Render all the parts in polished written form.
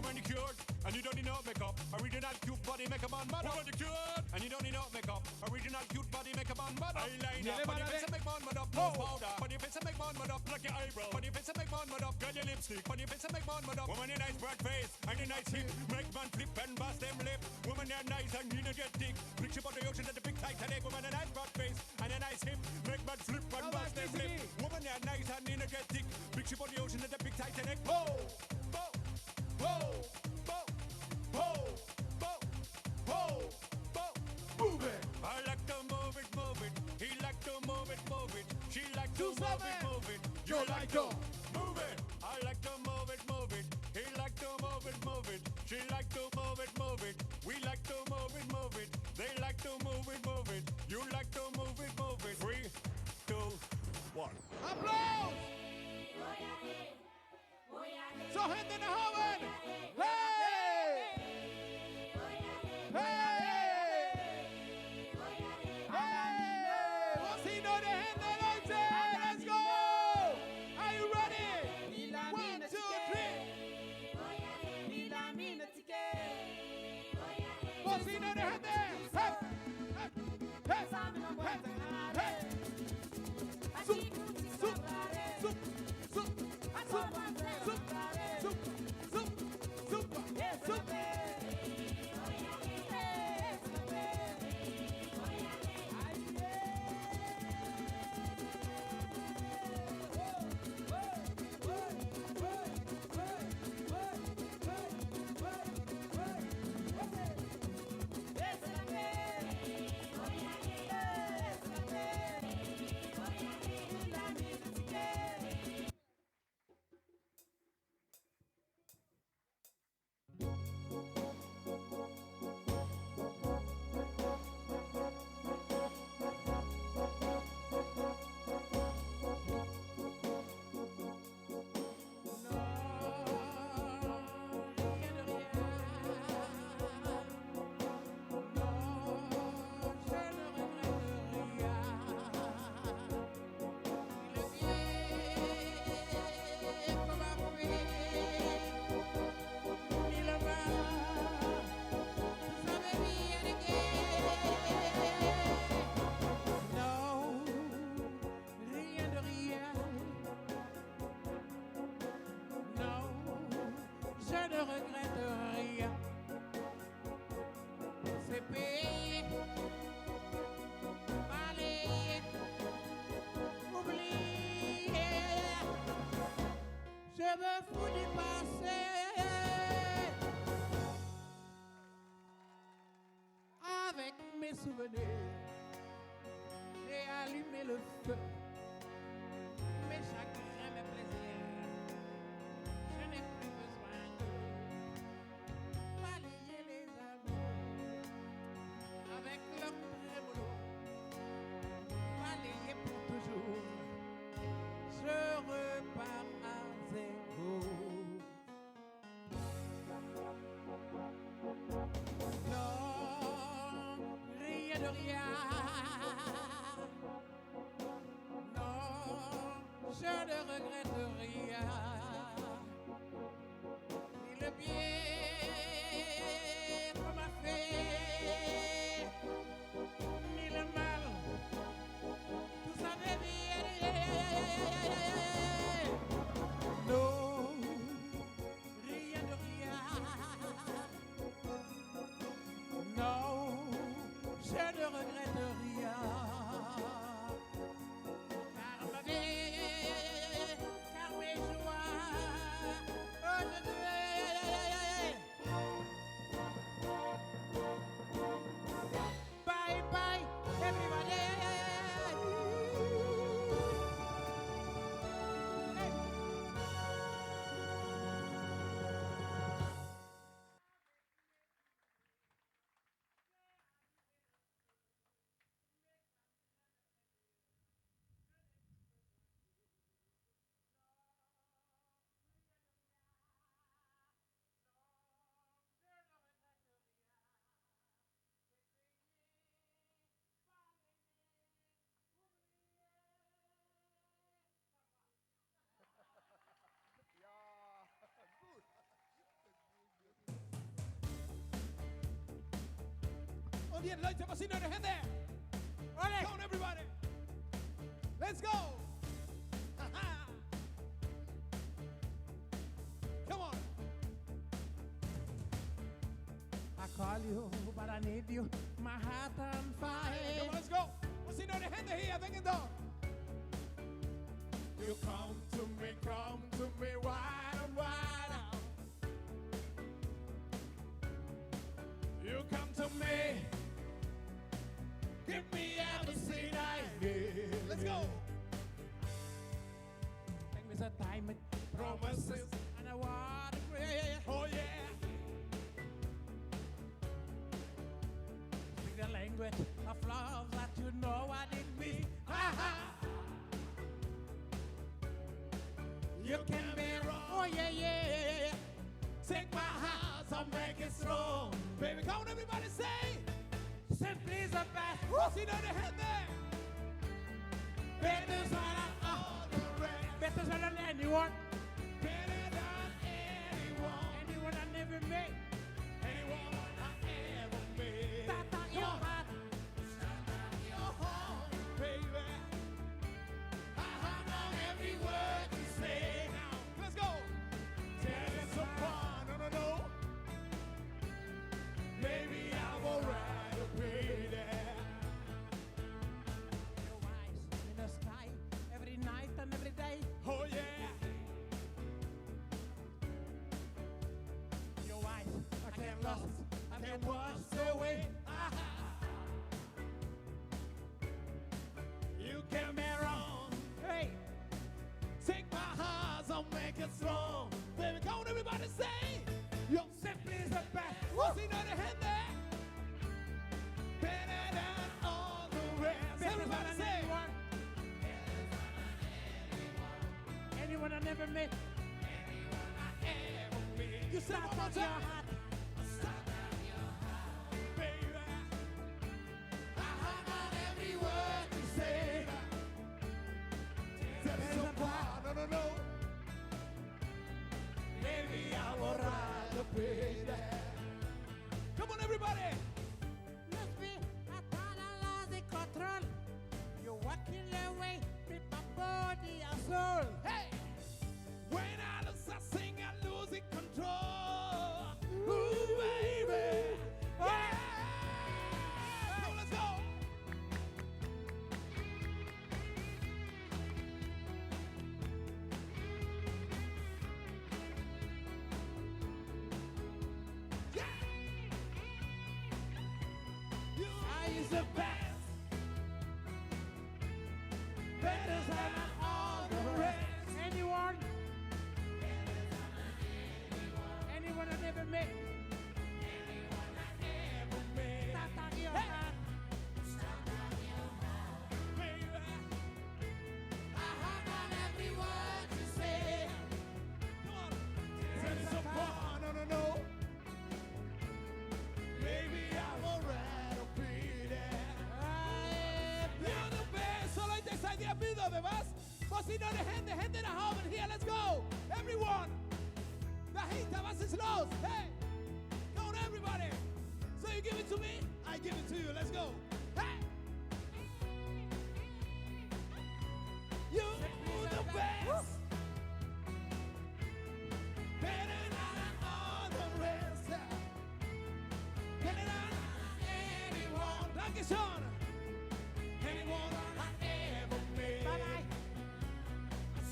Woman, you cured, and you don't need no makeup. Original cute body make a man mad. Woman, you cured, and you don't need no makeup. Original cute body make a man mad. Eyeliner, funny face and make man mad up. Nose powder, funny face and make man mad up. Pluck your eyebrow, funny face and make man mad up. Girl, your lipstick, funny face and make man mad up. Woman, you nice broad face and a nice hip, make man flip and bust them lip. Woman, you're nice and energetic. Picture about the ocean at the big Titanic. Woman, a nice broad face and a nice hip, make man flip and bust them lip. Woman, you're nice and energetic. Picture about the ocean at the big Titanic. Whoa, whoa, whoa, whoa, whoa, whoa, whoa, whoa. Move it. I like to move it, move it. He like to move it, move it. She like to Two move it, seven. move it. You like to move it. I like to move it, move it. He like to move it, move it. She like to move it, move it. We like to move it, move it. They like to move it, move it. You like to move it, move it. 3, 2, 1. Applause. Så händerna haven. Hey! Hey! Hey! Bocino de gente noche. Let's go! Are you ready? 1, 2, 3. Bocino de gente. Hey! Hey! Hey! Hey! Sup, sup, sup, sup, sup, sup, sup, sup, sup, sup. Rien de rien. Non, je ne regrette rien. C'est payé, balayé, oublié. Je me fous du passé. Avec mes souvenirs, j'ai allumé le feu. Mes chagrins, mes plaisirs, je n'ai plus besoin de balayer les amours avec leur trémolo, balayer pour toujours. Je repars à zéro. Non, rien de rien. Non, je ne regrette rien. Ni le bien qu'on m'a fait, ni le mal. Tout ça m'est bien. Non, rien de rien. Non, je ne regrette rien. Applaudieren, Leute, was sind eure Hände? Ole. Come on, everybody. Let's go. Come on. I call you, but I need you. My heart on fire. Come on, let's go. Was sind eure Hände hier? Denken doch. You come to me, come to me, wide and wide out. You come to me, give me everything I need. Let's go. Take me some time with Promises, and I want to pray. oh yeah. Speak the language of love that you know what it means. Ha ha. You can be wrong. Oh yeah, yeah. Take my heart, I'll make it strong. Baby, come on, everybody, say. Simply the best. Was sind eure Hände? Better than All the rest. better than anyone, Better than anyone. anyone I never met. Anyone I ever met. Tata Come your on. heart. Your heart, baby. I hung on every word you say. Now, let's go. Tell it so far, no, no, no. Maybe I will ride a pay Your eyes in the sky every night and every day. Oh yeah. Your eyes, I can't lost, I can't wash away. Ah. You can be wrong. Hey, Take my heart, I'll make it strong. Baby, come on, everybody say. You're simply the best. Was in the hand there? Better than all the rest. Better Everybody than say. anyone. Anyone I never met. I ever met. You say one more Tata your time. heart. Baby, I hung on every word you say. Tell me so far, no, no, no. Maybe I will ride the baby. Come on, everybody. Must be a total control. You're walking away with my body and soul. Hey! When I lose, I sing, I lose it control. Ooh, baby. Yeah! Come on, let's go. Yeah! You I is the best. better than all the rest. Anyone? Anyone I never met. Ever met. Tata your Hey! heart. Baby, I hung on every word you say. Come on. Tell me so far, no, no, no. Maybe I will ride a beat. You're the best. So Leute, seid ihr müde oder was? Was sind eure Hände? Hände nach oben. Here, let's go. Everyone. Dahinter, was ist los? Hey. Come on, everybody. So you give it to me, I give it to you. Let's go. Hey. You the best. Better than all the rest. Better than anyone. Dankeschön. Anyone I ever met. Bye bye.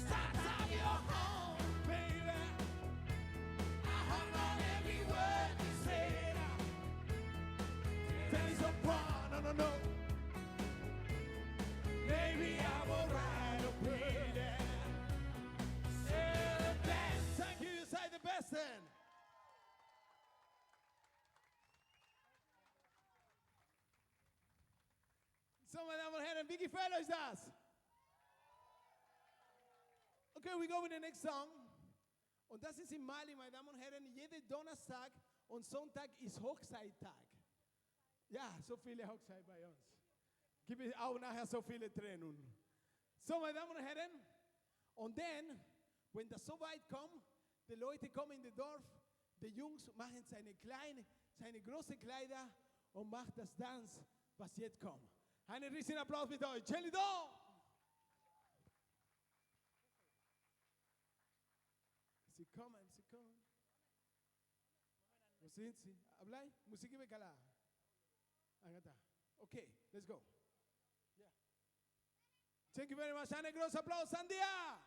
Start up your home, baby. I hung on every word you said. Tell me so far, no, no, no. Maybe I will ride a baby. Say the best. Thank you, you say the best then. So, meine Damen und Herren, wie gefällt euch das? Okay, we go with the next song. Und das ist in Mali, meine Damen und Herren, jeden Donnerstag und Sonntag ist Hochzeittag. Ja, so viele Hochzeit bei uns. Gibt es auch nachher so viele Trennungen. So, meine Damen und Herren, und dann, wenn das so weit kommt, die Leute kommen in das Dorf, die Jungs machen seine kleine, seine große Kleider und macht das Tanz, was jetzt kommt. Einen riesigen Applaus mit euch. Jelly Doll! Sie kommen, sie kommen. Wo sind sie? Ablai, Musik bekala. Angata. Okay, let's go. Yeah. Thank you very much. Einen großen Applaus, Sandia!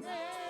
Yeah.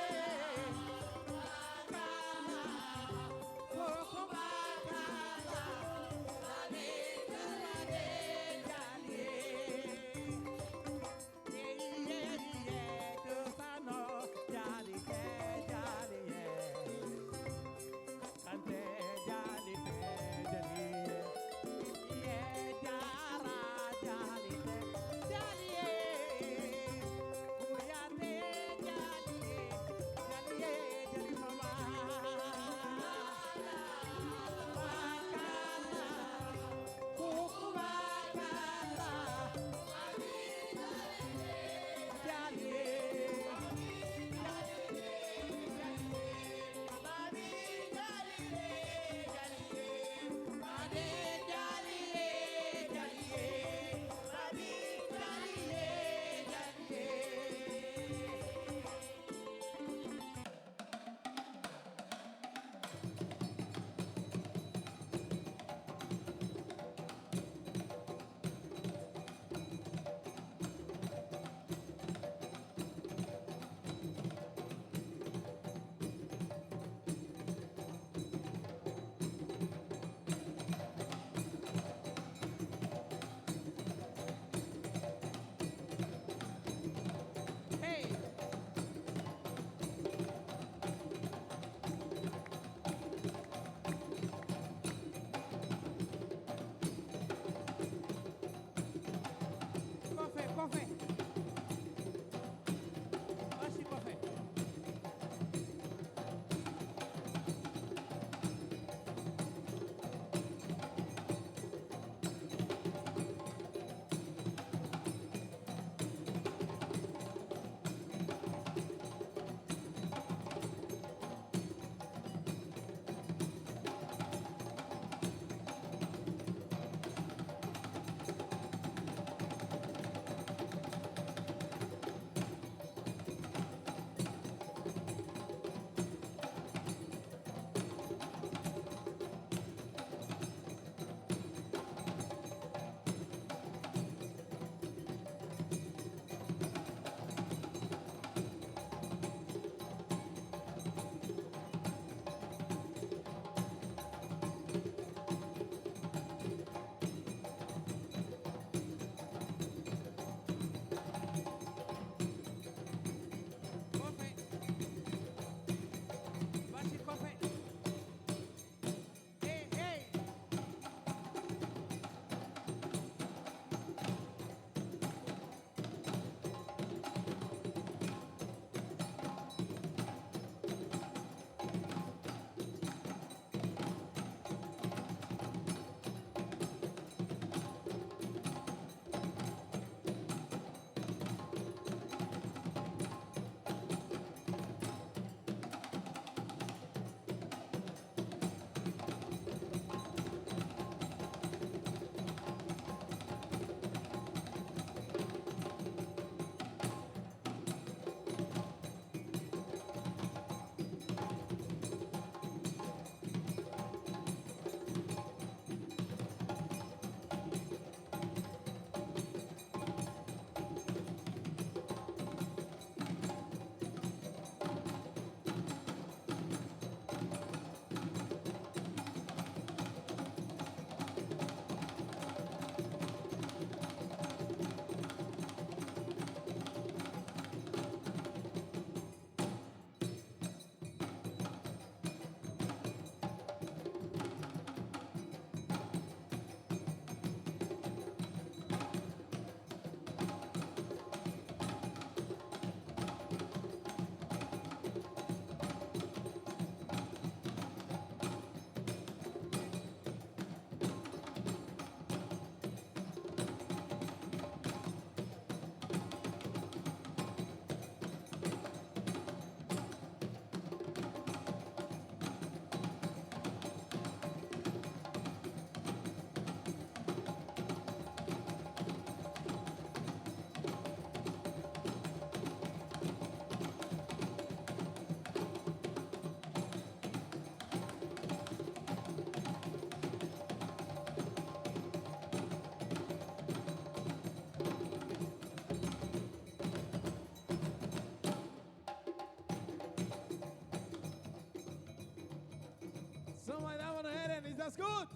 das gut?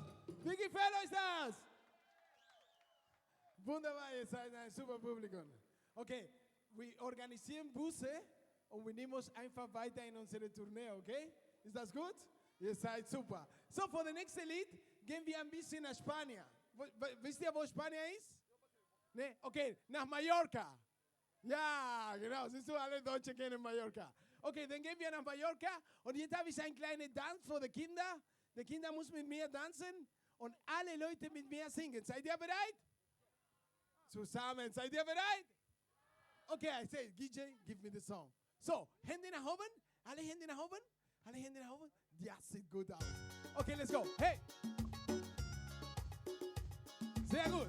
Wie gefällt euch das? Wunderbar, ihr seid ein super Publikum. Okay, wir organisieren Busse und wir nehmen uns einfach weiter in unsere Tournee, okay? Ist das gut? Ihr seid super. So, für das nächste Lied gehen wir ein bisschen nach Spanien. Wisst ihr, wo Spanien ist? Ne? Okay, nach Mallorca. Ja, genau. Siehst du, alle Deutsche kennen Mallorca. Okay, dann gehen wir nach Mallorca und jetzt habe ich einen kleinen Tanz für die Kinder. Die Kinder müssen mit mir tanzen und alle Leute mit mir singen. Seid ihr bereit? Zusammen, seid ihr bereit? Okay, I say, DJ, give me the song. So, Hände nach oben. Alle Hände nach oben. Alle Hände nach oben. Das sieht gut aus. Okay, let's go. Hey. Sehr gut.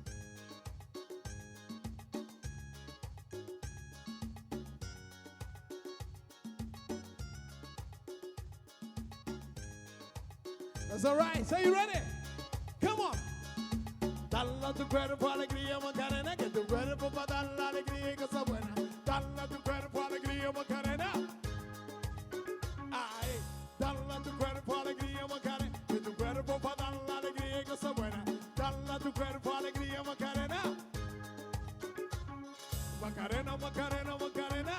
That's all right. So you ready? Come on. Dale a tu cuerpo alegría, Macarena, que tu cuerpo pa' dar la alegría y cosa buena. Dale a tu cuerpo alegría, Macarena. Ay, dale a tu cuerpo alegría, Macarena, que tu cuerpo pa' dar la alegría y cosa buena. Dale a tu cuerpo alegría, Macarena. Macarena, Macarena, Macarena.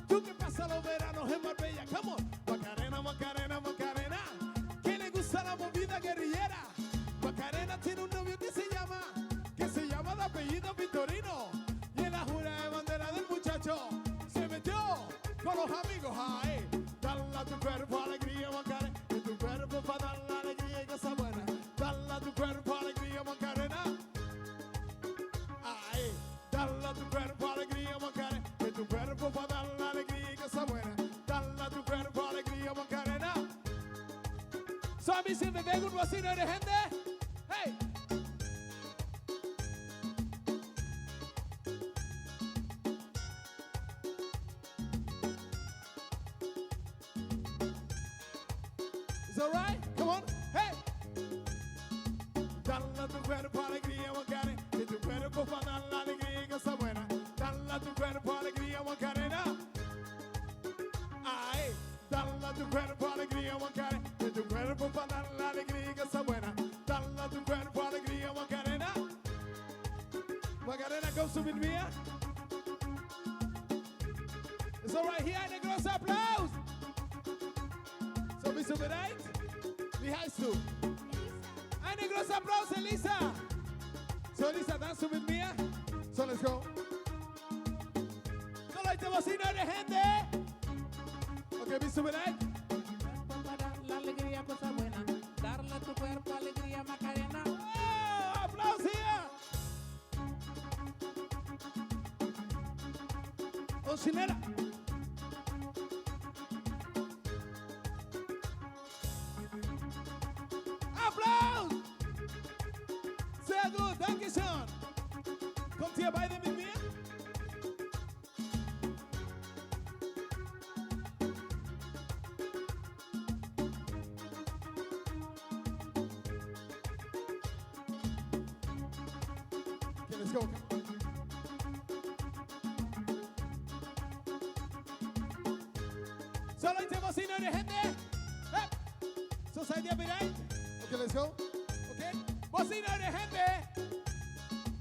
Tú que pasas los veranos en Marbella, come on. Macarena, Macarena, Macarena. Que le gusta la movida guerrillera. Macarena tiene un novio que se llama de apellido Victorino. Y en la jura de bandera del muchacho se metió con los amigos. Ay, dale a tu cuerpo alegría, Macarena. Que tu cuerpo pa' dar la alegría y cosa buena. Dale a tu cuerpo alegría, Macarena. Ay, dale a tu cuerpo alegría, Macarena. Que tu cuerpo pa' dar la alegría y cosa buena. Dale a tu cuerpo alegría, Macarena. So ein bisschen Bewegung, was sind eure Hände? Hey! Is all right? Come on. Hey! Dale a tu cuerpo alegría, Macarena. Que tu cuerpo pa' dar la alegría y cosa buena. Dale a tu cuerpo alegría, Macarena. Ay, dale a tu cuerpo alegría, Macarena. Que tu cuerpo pa' dar la alegría y cosa buena. Dale a tu cuerpo alegría, Macarena. Macarena, kommst du mit mir? Ist alright, hier einen großen Applaus. So, bist du bereit? Wie heißt du? Einen großen Applaus, Elisa. So, Elisa, tanzt du mit mir? So, let's go. So, Leute, wo sind eure Hände? Okay, bist du bereit? Para dar la alegría, cosa buena. Darle a tu cuerpo alegría, Macarena. Oh, Applaus hier! Und schneller! Applaus! Sehr gut, danke schön. Kommt ihr beide mit mir? Okay, let's go. So Leute, wo sind eure Hände? Hey. So, seid ihr bereit? Okay, let's go. Okay. Wo sind eure Hände?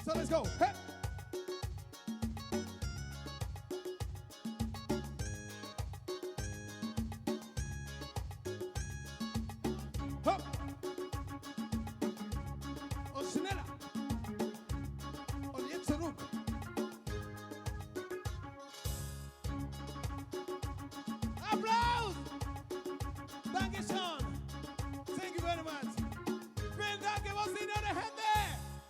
So, let's go. Hey. Hopp. Und schneller. Und jetzt zurück. Applaus! Dankeschön. Thank you very much. Vielen Dank, wo sind eure Hände?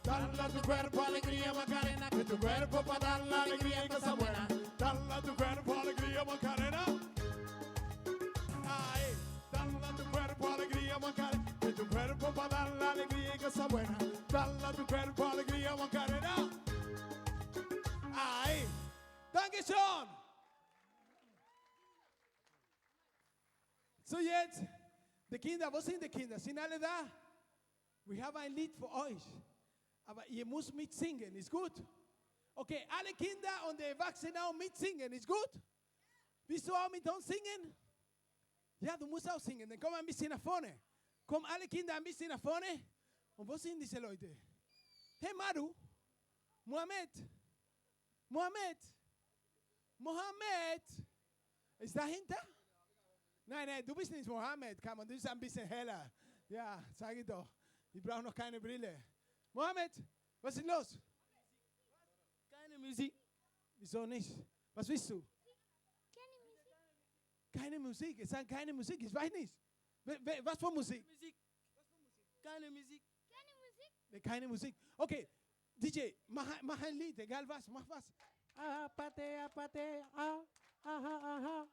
Dale a tu cuerpo alegría, Macarena, que tu cuerpo pa' dar la alegría y cosa buena. Dale a tu cuerpo alegría, Macarena. Ay, dale a tu cuerpo alegría, Macarena, que tu cuerpo pa' dar la alegría y cosa buena. Dale a tu cuerpo alegría, Macarena. Ay, Dankeschön. So jetzt, die Kinder, wo sind die Kinder? Sind alle da? Wir haben ein Lied für euch. Aber ihr müsst mitsingen, ist gut? Okay, alle Kinder und die Erwachsenen auch mitsingen, ist gut? Willst du auch mit uns singen? Ja, du musst auch singen. Dann komm ein bisschen nach vorne. Kommen alle Kinder ein bisschen nach vorne. Und wo sind diese Leute? Hey Maru, Mohammed, Mohammed, Mohammed. Ist dahinter? Nein, nein, du bist nicht Mohammed, come on, du bist ein bisschen heller. Ja, sag ich doch. Ich brauche noch keine Brille. Mohammed, was ist los? Keine Musik. Wieso nicht? Was willst du? Keine Musik. Keine Musik. Es sagt keine Musik. Ich weiß nicht. Was für Musik? Musik. Keine Musik. Keine Musik. Nee, keine Musik. Okay, DJ, mach ein Lied, egal was, mach was. Apate, apate, ah, aha, aha.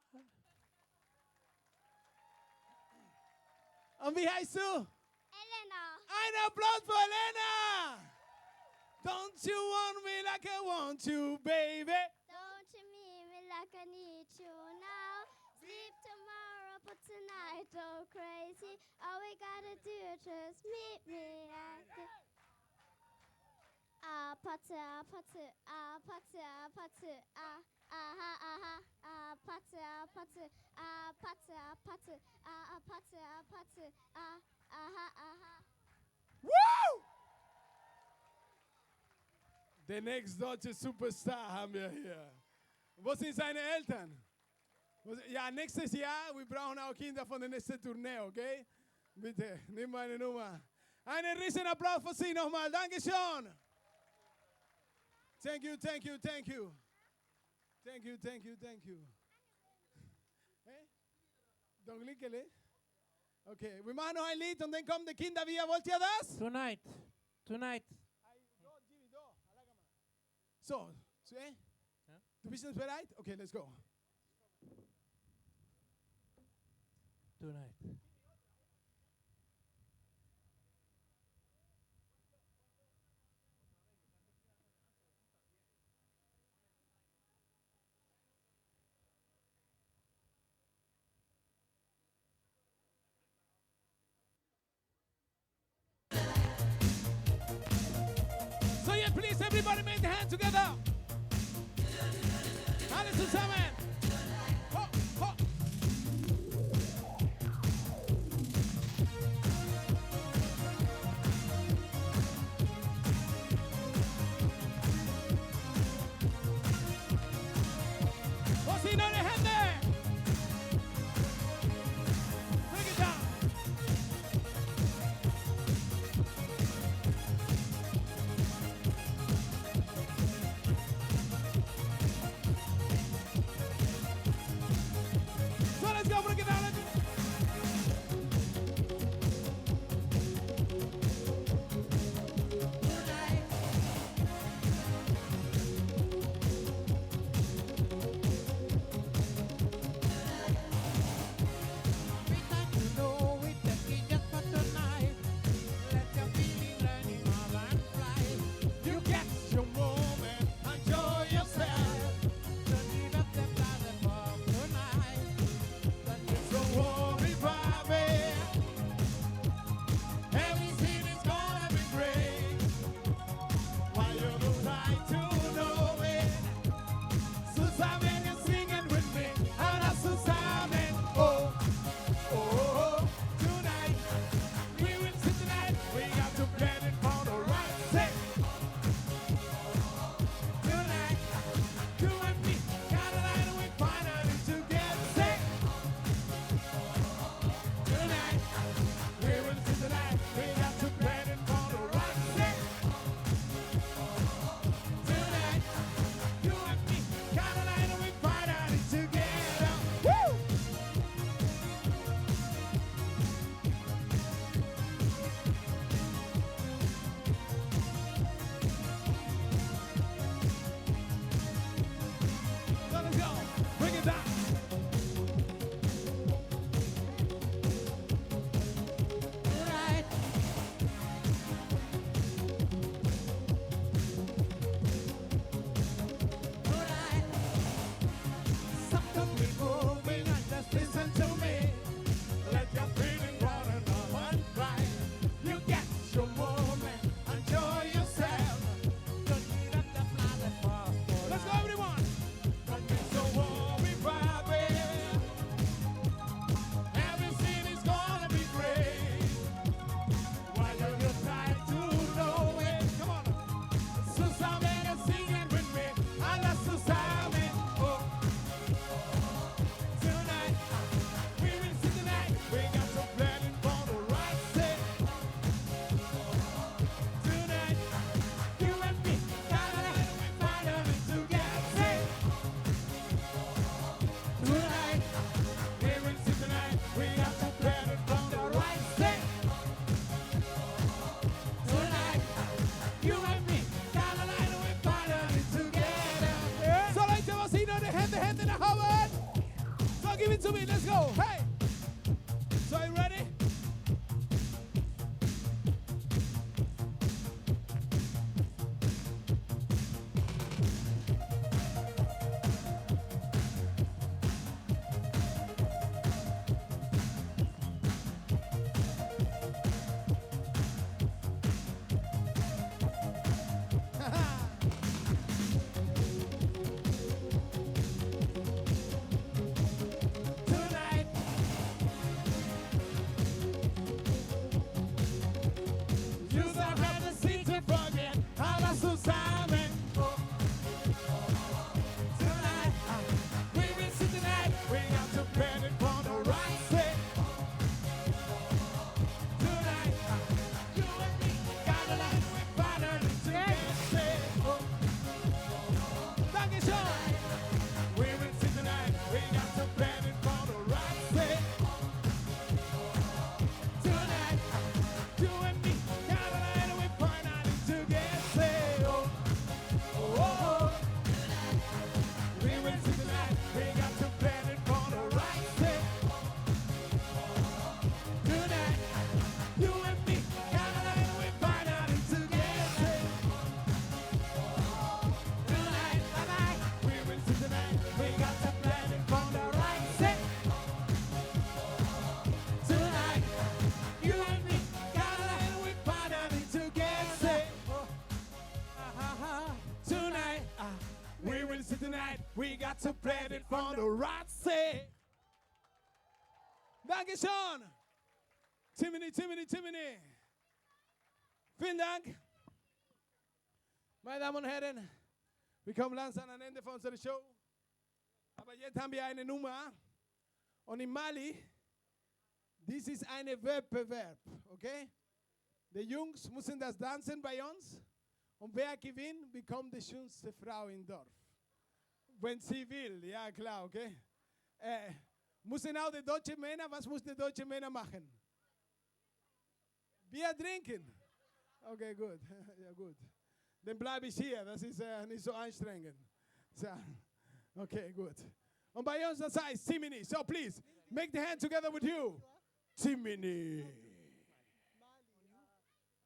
Und wie heißt du? Elena. Ein Applaus für Elena! Don't you want me like I want you, baby? Don't you need me like I need you now? Sleep tomorrow, but tonight go crazy. All we gotta do is just meet me at the Apate, apate, apate, apate, ah, aha, aha, apate, apate, apate, apate, apate, apate, ah, aha, aha. Woo! The next deutsche Superstar haben wir hier. Wo sind seine Eltern? Ja, nächstes Jahr, wir brauchen auch Kinder von der nächsten Tournee, okay? Bitte, nimm meine Nummer. Einen riesen Applaus für Sie nochmal. Dankeschön. Thank you, thank you, thank you. Thank you, thank you, thank you. Hey? Don't click, Okay, wir machen noch ein Lied und dann kommen die Kinder wieder. Wollt ihr das? Tonight. Tonight. So, so eh? Ja. Du bist jetzt bereit? Okay, let's go. Tonight. So yeah, please everybody make the hand together. Alle zusammen. Ho, ho. Wo sind eure Hände? Break it down. Listen to me, let's go. Hey! So are you ready? Tonight. You don't have the seat to forget. Alla zusammen. Oh. Tonight, we will see tonight. We got to plan it for the right way. Tonight, you and me got a lot we finally together. Oh. Dankeschön. We will see tonight. We got to plan it for the right way. Tonight, you and me got a lot we finally together. Oh, oh, oh. We will see tonight. We got to plan it for the right way. Tonight, you and me got a lot we finally together. Tonight, bye-bye. We will see tonight. We got to plan it for the right set. Tonight, you and me got a lot we finally together. Tonight, we will see tonight. We got to plan it for the right set. Dankeschön. Timony, Timony, Timony. Vielen Dank. Meine Damen und Herren, wir kommen langsam am Ende von unserer Show. Aber jetzt haben wir eine Nummer. Und in Mali, dies ist eine Wettbewerb, okay? Die Jungs müssen das tanzen bei uns. Und wer gewinnt, bekommt die schönste Frau im Dorf. Wenn sie will, ja klar, okay? Müssen auch die deutschen Männer, was müssen die deutschen Männer machen? Bier trinken. Okay, gut. Ja, gut. Dann bleibe ich hier, das ist nicht so anstrengend. So, okay, gut. Und bei uns, das heißt Timini. So please, make the hand together with you. Timini. Mali.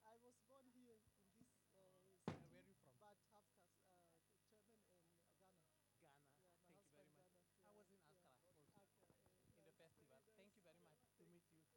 I was born here in this, but half caste, German and Ghana. Ghana. Yeah, my Thank you very husband much. Ghana. I was in Accra also in the festival. Thank you very much to meet you.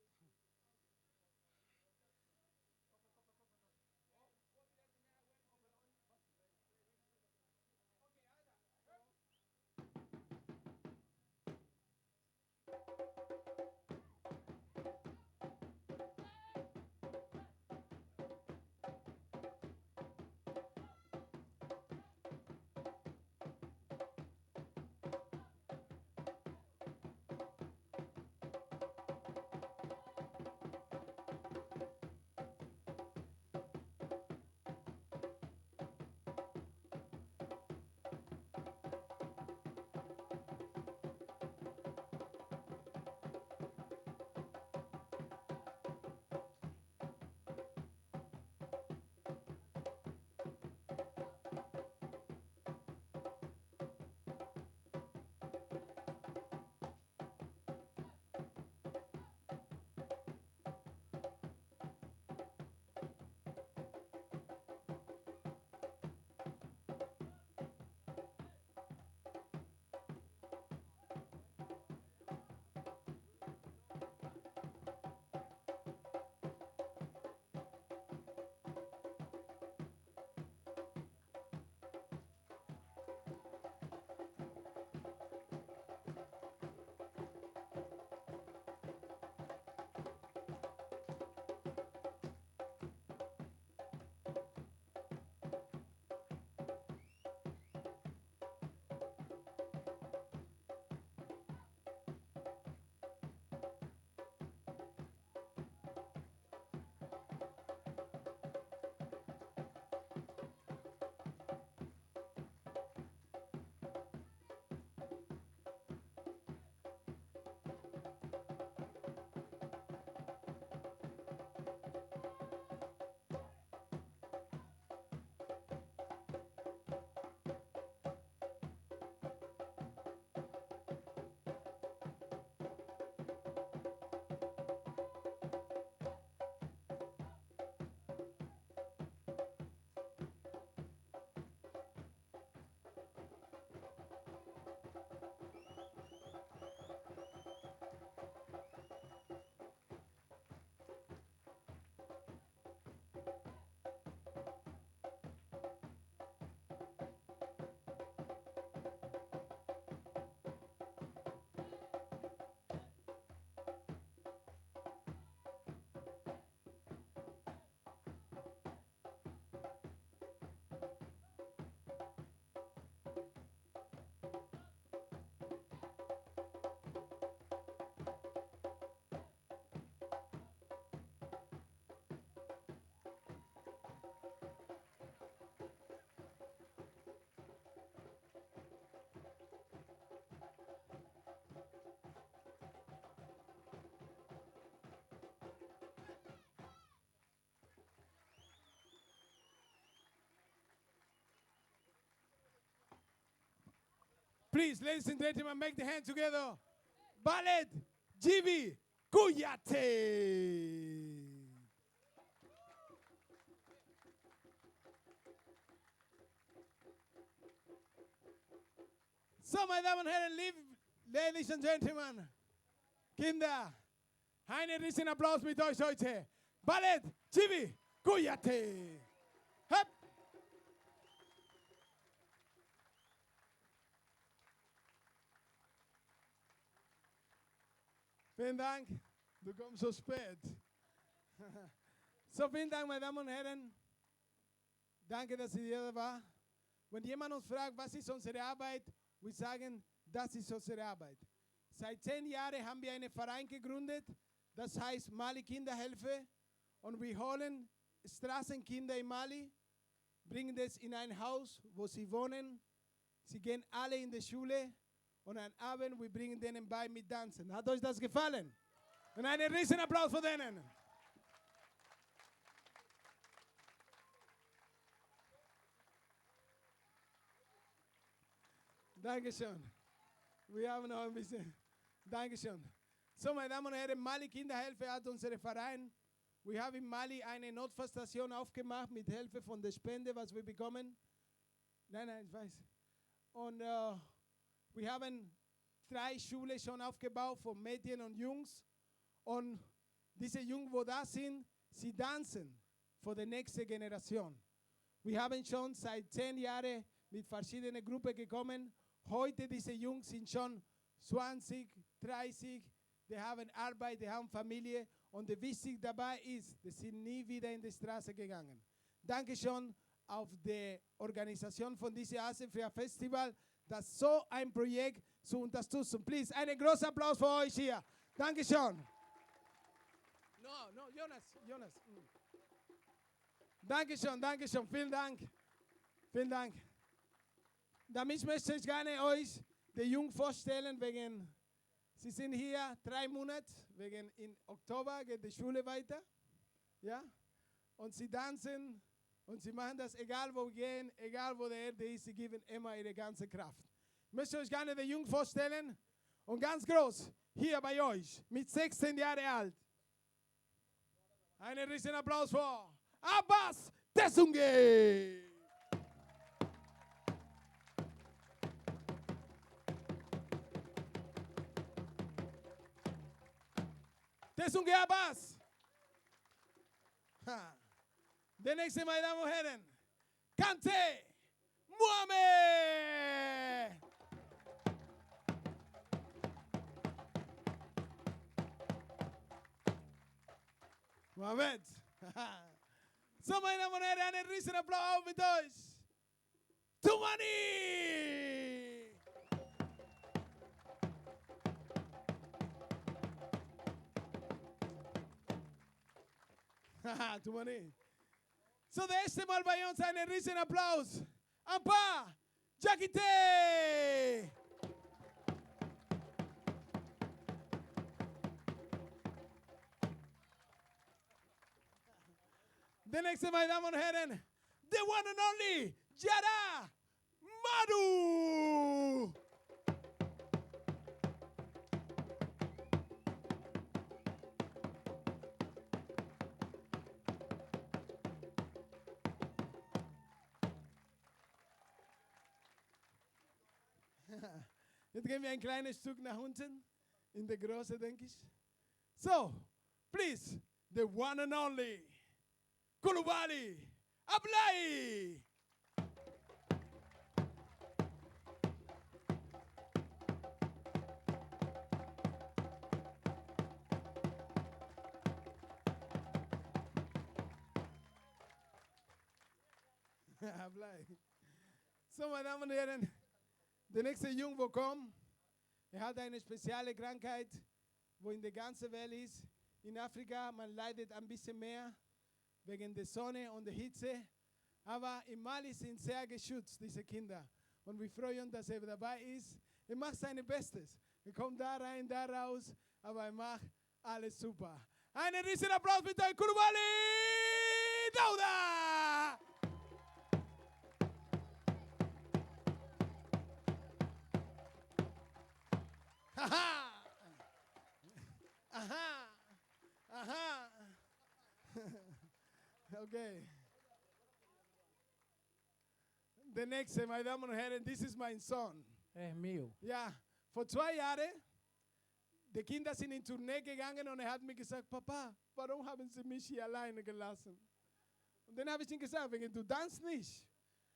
Please, ladies and gentlemen, make the hand together. Ballet Djiby Kouyate. So, meine Damen und Herren, lieb, ladies and gentlemen, Kinder, einen riesen Applaus mit euch heute. Ballet Djiby Kouyate. Hopp. Vielen Dank. Du kommst so spät. So, vielen Dank, meine Damen und Herren. Danke, dass ihr hier war. Wenn jemand uns fragt, was ist unsere Arbeit, wir sagen, das ist unsere Arbeit. Seit 10 Jahren haben wir einen Verein gegründet, das heißt Mali Kinderhilfe. Und wir holen Straßenkinder in Mali, bringen das in ein Haus, wo sie wohnen. Sie gehen alle in die Schule und am Abend, wir bringen denen bei mit Tanzen. Hat euch das gefallen? Und einen riesen Applaus für denen. Dankeschön. Wir haben noch ein bisschen. Dankeschön. So, meine Damen und Herren, Mali Kinderhilfe hat unseren Verein. Wir haben in Mali eine Notfallstation aufgemacht mit Hilfe von der Spende, was wir bekommen. Nein, nein, ich weiß. Und wir haben 3 Schulen schon aufgebaut von Mädchen und Jungs. Und diese Jungs, wo da sind, sie tanzen für die nächste Generation. Wir haben schon seit 10 Jahren mit verschiedenen Gruppen gekommen. Heute diese Jungs sind schon 20, 30, die haben Arbeit, die haben Familie. Und das Wichtige dabei ist, die sind nie wieder in die Straße gegangen. Dankeschön auf die Organisation von diesem Afrika Festival, dass so ein Projekt zu unterstützen. Please, einen großen Applaus für euch hier. Dankeschön. No, no, Jonas, Jonas. Dankeschön, Dankeschön, vielen Dank. Vielen Dank. Damit möchte ich gerne euch die Jungen vorstellen, wegen, sie sind hier 3 Monate, wegen in Oktober geht die Schule weiter. Ja? Und sie tanzen und sie machen das, egal wo wir gehen, egal wo der Erde ist, sie geben immer ihre ganze Kraft. Ich möchte euch gerne die Jungen vorstellen und ganz groß, hier bei euch, mit 16 Jahren alt. Einen riesen Applaus für Abbas Tessunge! Tessunge Abbas! Ha. Der nächste, meine Damen und Herren, Kante Mohamed! Mohamed! So, meine Damen und Herren, einen riesen Applaus mit euch! Tumani! Haha, Tumani. So, der erste Mal bei uns einen riesen Applaus. Ampa Jakite! Der nächste, meine Damen und Herren, the one and only Jara Madu! Jetzt gehen wir ein kleines Stück nach unten, in der Große, denke ich. So, please, the one and only Kulubali Ablai! Ablai. So, meine Damen und Herren, der nächste Jung, wo kommt, er hat eine spezielle Krankheit, wo in der ganzen Welt ist. In Afrika, man leidet ein bisschen mehr wegen der Sonne und der Hitze. Aber in Mali sind sehr geschützt, diese Kinder. Und wir freuen uns, dass er dabei ist. Er macht sein Bestes. Er kommt da rein, da raus, aber er macht alles super. Einen riesen Applaus bitte, Kulubali Dauda! Aha! Aha! Aha! Okay. The next, meine Damen und Herren, this is my son. Es mío. Ja, vor 2 Jahren, die Kinder sind in Tournee gegangen und er hat mir gesagt, Papa, warum haben Sie mich hier alleine gelassen? Und dann habe ich ihm gesagt, wegen du tanzt nicht.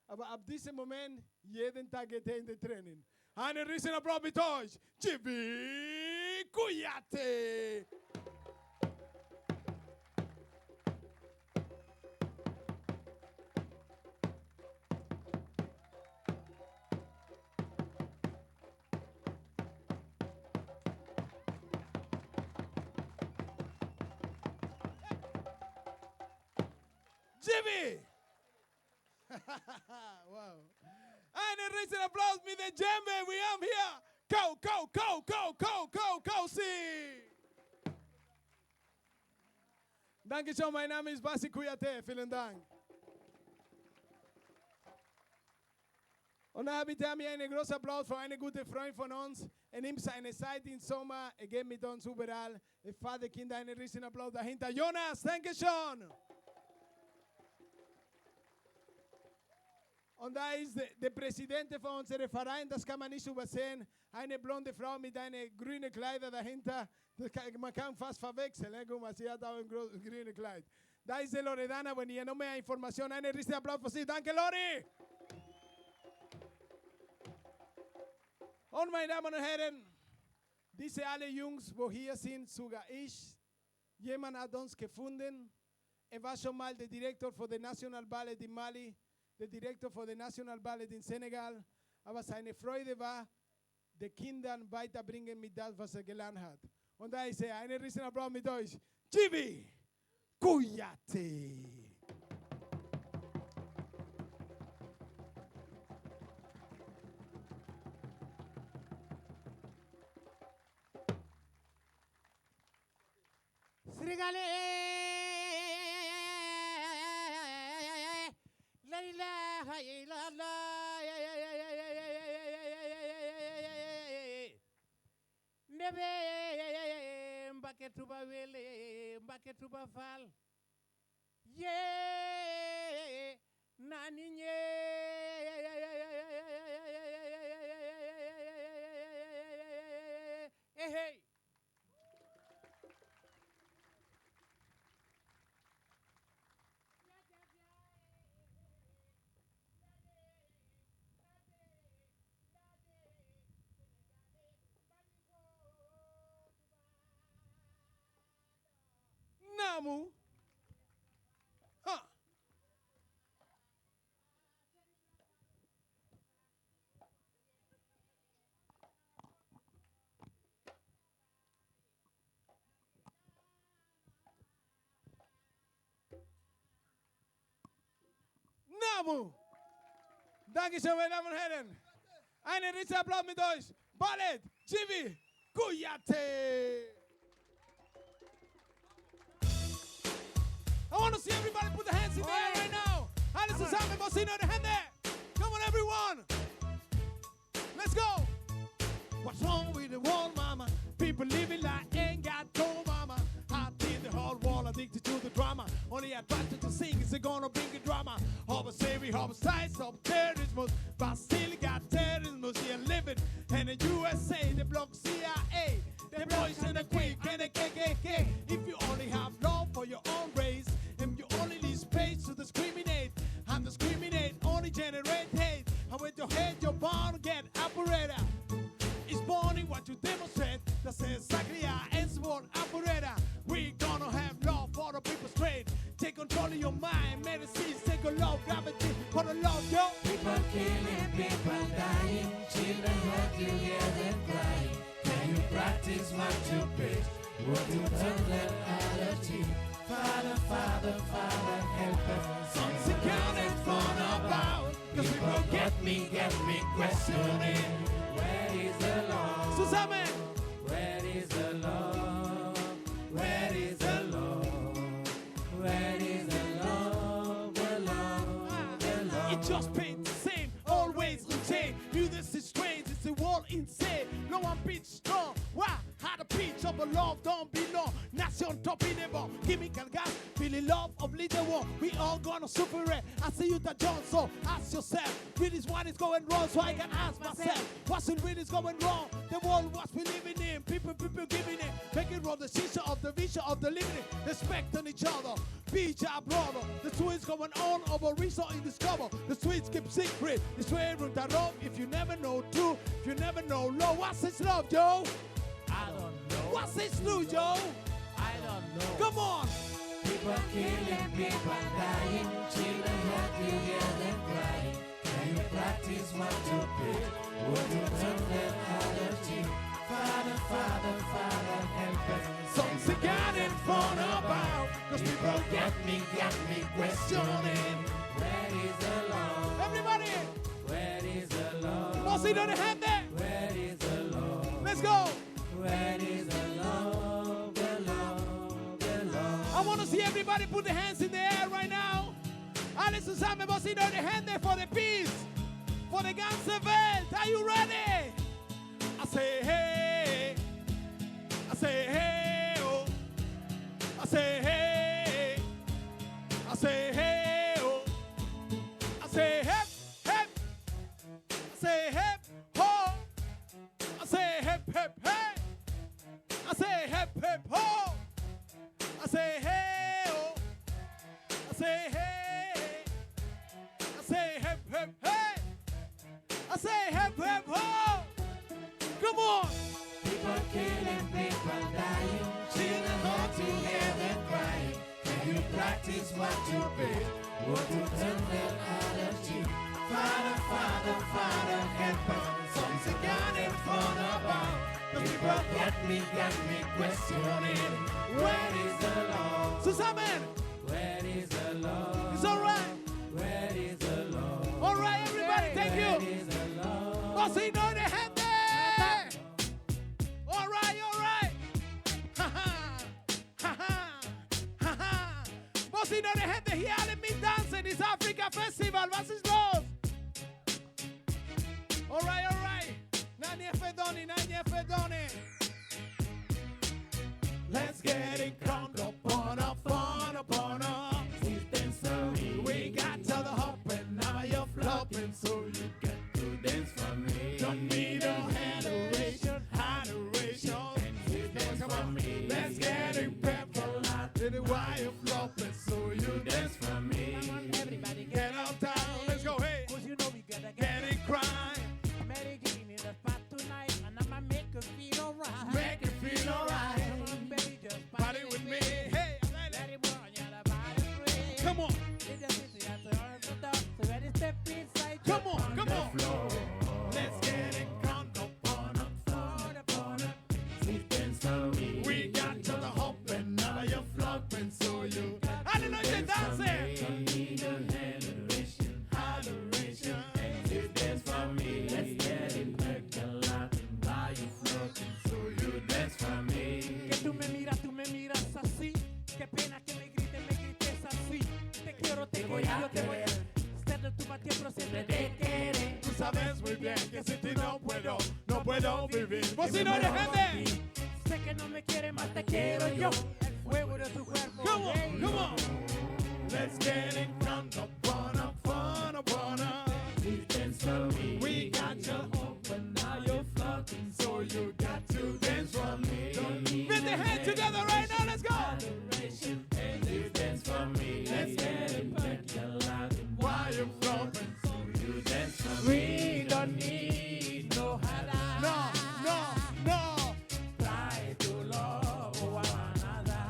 Aber ab diesem Moment, jeden Tag geht er in die Training. Einen riesen Applaus mit euch, Djiby Kouyaté! Djiby! Wow. Einen riesen Applaus mit dem Djembe. We are here. Go, go, go, go, go, go, go, see. Dankeschön, mein Name ist Bassi Kouyaté. Vielen Dank. Und dann bitte haben wir einen großen Applaus für einen guten Freund von uns. Er nimmt seine Zeit im Sommer, er geht mit uns überall. Der Vater, Kinder, einen riesen Applaus dahinter. Jonas, danke schön. Und da ist der Präsident von unserem Verein, das kann man nicht übersehen. Eine blonde Frau mit einer grünen Kleider dahinter. Man kann fast verwechseln. Ne? Guck mal, sie hat auch ein grünes Kleid. Da ist die Loredana, wenn ihr noch mehr Informationen, einen riesigen Applaus für sie. Danke, Lori! Und meine Damen und Herren, diese alle Jungs, wo hier sind, sogar ich, jemand hat uns gefunden. Er war schon mal der Direktor für den National Ballet in Mali, der Direktor für den National Ballet in Senegal. Aber seine Freude war, die Kindern weiterbringen mit das, was er gelernt hat. Und da ist er, einen riesen Applaus mit euch. Djiby Kouyaté. Sénégalais, la ilaha illallah, Ndebe Mbacké Touba wele Mbacké Touba Fall, ye nani nye hey. Namu. Ha. Namu. Dankeschön, meine Damen und Herren. Einen riesen Applaus mit euch. Ballet, Djiby Kouyaté. I want to see everybody put their hands in the air right now. Alle zusammen, bocina in the Hände. Come on, everyone. Let's go. What's wrong with the world, mama? People living like ain't got no mama. I did the whole world addicted to the drama. Only attracted to sing is gonna bring a drama. Homo size of terrorism, but still got terrorism here living. In the USA, they block CIA, the boys and the quick and the KKK. If you only have love for your own race, and you only leave space to discriminate, and discriminate only generate hate. And with your head, you're bound to get operator. It's born in what you demonstrate. That's exactly our answer operator. We gonna have love for the people straight. Take control of your mind, medicine, take a love, gravity for the love, yo. People killing, people dying, children hurt, you hear them crying. Can you practice what you preach? Would you turn them out of cheek? Father, Father, Father, help us. Sons accounted for about. 'Cause people get me questioning. Where is the love? Zusammen. Where is the love? Where is the love? Where is the love? The love, the love. It just paints the same, always unchanged. You, this is strange, it's the world insane. No one beats strong. but love don't belong. Nation top in the bomb. Chemical gas, feeling love of little one. We all gonna suffer it. I see you that John, so ask yourself. Really is what is going wrong, so I can ask myself. What's in really is going wrong? The world what we living in. People, people giving it. Making wrong the decision of the vision of the living. Respect on each other. Be your brother. The tweets going on over reason in discover. The tweets keep secret. It's where room that rope. If you never know true, if you never know low. What's this love, Joe? I don't know. What's this new, Joe? I don't know. Come on. People killing, people dying, children hurt, you hear them crying. Can you practice what you preach? Would you turn the other cheek? Father, Father, Father, help us. Something got in front about. Cause people Got me, got me questioning. Where is the love? Everybody, Where is the love? Bocino de gente. Where is the love? Let's go. Where is the love? The love, the love. I want to see everybody put their hands in the air right now. Alle zusammen, Bocino de gente for the peace, for the ganze Welt. Are you ready? I say hey. I say hey. Oh. I say hey. I say hey. Oh. I say hep, hep. I say hep, ho. I say hep, hep, hey. I say hep, hep, ho. I say hey, oh. I say hey. I say hep, hep, hey. I say hep, hep, ho. Come on. People killing, people dying, children hurt, you hear them crying. Can you practice what you preach? Would you turn the other cheek? Father, Father, Father, help us. Something got in front about. The people got me questioning. Where is the love? Zusammen. Where is the love? It's all right. Where is the love? All right, everybody. Thank Where you. is the love? Bocino de gente. All right, all right. Ha ha. Ha ha. Ha ha. Bocino de gente hier alle mittanzen. This Africa Festival. Was ist los? All right, all right. Nani Fedoni, Nani Fedoni. Let's get it crunk up on up on up on up. We got to the hopping, now you're flopping, so you Got to dance for me. don't need no adoration, adoration. Dance Come for on, me. let's get it pepper. Did it why you flopping, so you Dance for me. Come on, everybody, get up down. Let's go, hey, Cause you know we gotta get get it crying, Mary Jane in the spot tonight, and I'ma make her feel alright. make it feel alright. Come on, baby, just Party with me, hey, Let it burn, yeah, the body free. come on, It's just easy, that's all the dog. So ready, step inside. come on, come on. Let's get it crunk up on up. Dance for me. We got to the hopping, now you're flopping, so you. Hallelujah, dancing. Don't need no adoration. Adoration. You dance for me. Let's get it percolating while you floating. So you Dance for me. Que tú me miras, tú me miras así. Qué pena que me grites, me grites así. Te quiero, te voy quiero, a yo te voy a. Ser de tu tiempo siempre te queré. Tú sabes muy bien que sin ti no puedo, no puedo vivir. Bocino de gente. Sé que no me quieres más, te quiero yo. El fuego de tu cuerpo. Come on, hey. come on. Let's get it crunk up, on up, on up, on up. You dance for me. We got you open, now you're floating. so you got to dance for me. Don't need Put the no hands together right now. Let's go. adoration. And you dance for me. Let's get it percolating Why you flopping? So you dance for me. We don't need no other. No, no, no. Try to love one another.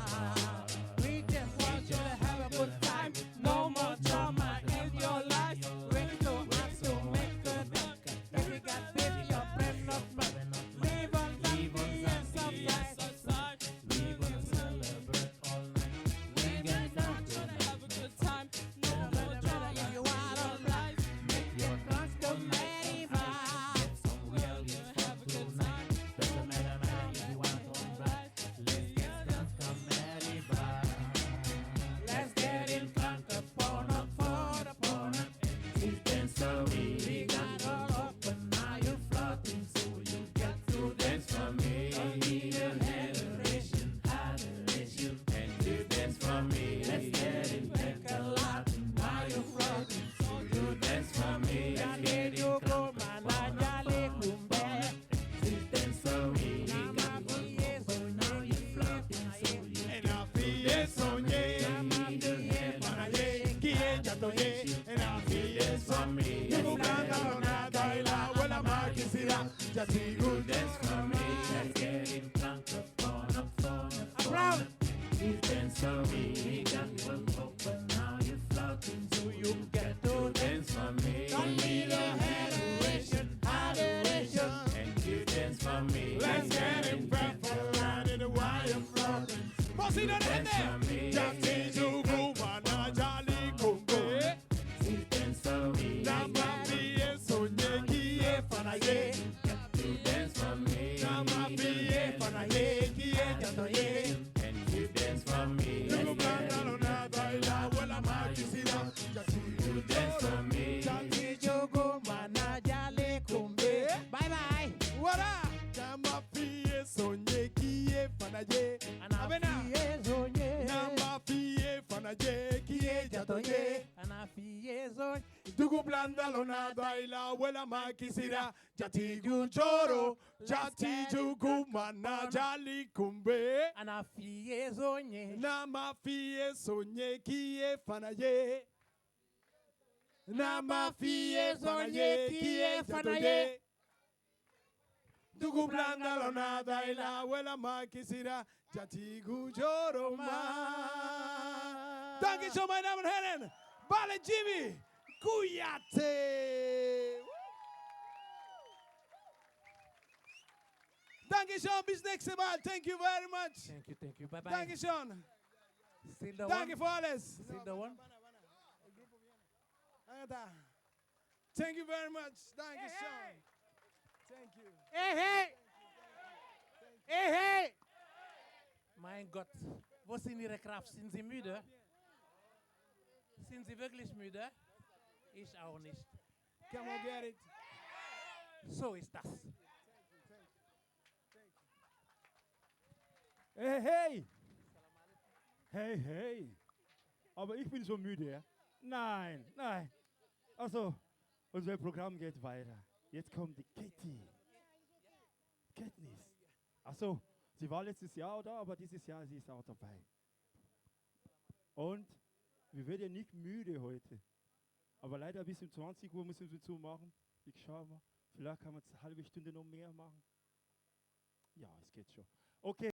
We just want you to have a good time. No more Jatigu Dance for me, let's get him drunk up on up on up Applaus. Please dance for me, we got one hope, but now you're floating, so you got to dance for me. Don't need a adoration, adoration. And you dance for me. Let's get him back for line in the wire floating. Bocina Dance for me. Jati jugu mana jali kumbe. Please dance for me. Nama biye sonye kiye fanaye. You dance for me. Nama biye fanaye kiye jatoye. And you dance for me. Jugu blanda lo nada y la abuela maquisida. You dance for me. Jati Jogo mana jale kumbe. Bye bye. Wara. Nama biye sonye kiye fanaye. Abena. Anafiye zonye. Nama biye fanaye kiye jatoye. Anafiye zonye. Dugu blanda lo nada y la abuela maquisira. Jati choro, jati jugu mana jali kumbe. Anafiye zonye. Nama fie sonye kie fanaye. Nama fie sonye kie fanaye. Dugu blanda lo nada y la abuela maquisira. Jati choro ma. Danke schön, meine Damen und Herren. Bale Jimmy Kuyate. Dankeschön, bis nächstes Mal. Thank you very much. Thank you, thank you. Bye bye. Dankeschön. Still the Danke one. für alles. Still the one. Thank you very much. Dankeschön. Thank you. Hey, hey. Hey, hey. Mein Gott, wo sind Ihre Kraft? Sind Sie müde? Sind Sie wirklich müde? Ich auch nicht. Come on, get it. So ist das. Hey, hey! Hey, hey! Aber ich bin schon müde, ja? Nein, nein. Also, unser Programm geht weiter. Jetzt kommt die Katie. Katniss. Achso, sie war letztes Jahr da, aber dieses Jahr sie ist auch dabei. Und wir werden nicht müde heute. Aber leider bis um 20 Uhr müssen wir zumachen. Ich schaue mal. Vielleicht kann man eine halbe Stunde noch mehr machen. Ja, es geht schon. Okay.